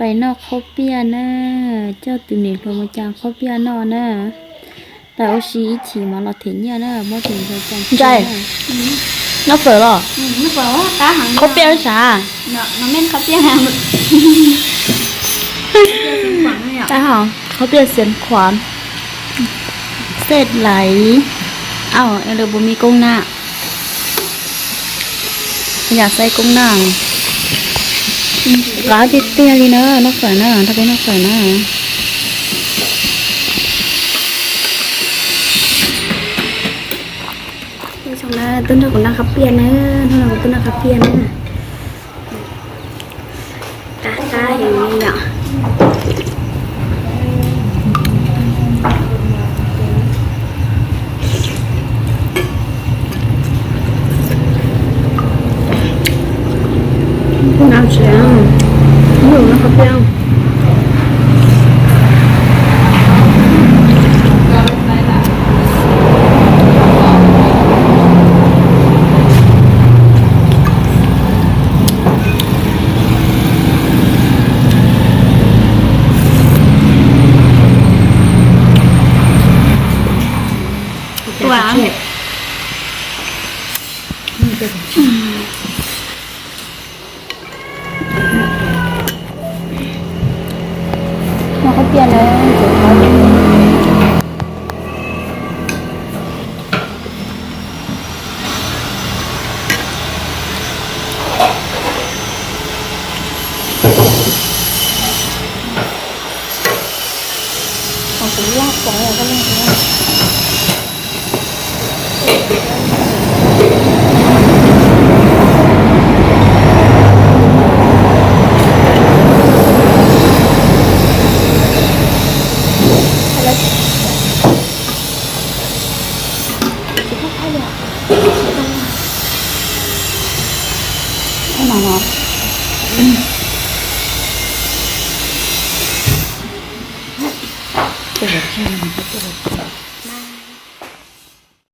Pais noj qhaub piaj na, coj tus niam hluas mus cas qhaub piaj noj na. Pais ua si ib chim mas los them nyiaj na, muab tus niam hluas cas. Ntsais, noj fawm los? Qhaub piaj sav. Qhaub piaj xiav khuam, xej laiv. Au, em lawv puas mi koob na? Yam xaib koob na. Qab tiag tiag li na, noj fawm na, nrog peb noj fawm na. Tuaj nrog kuv noj qhaub piaj na, hnub no kuv tuaj noj qhaub piaj na. Qab qab heev li yom. Kuv noj tsis, kuv noj qhaub piaj. Noj qhaub piaj na.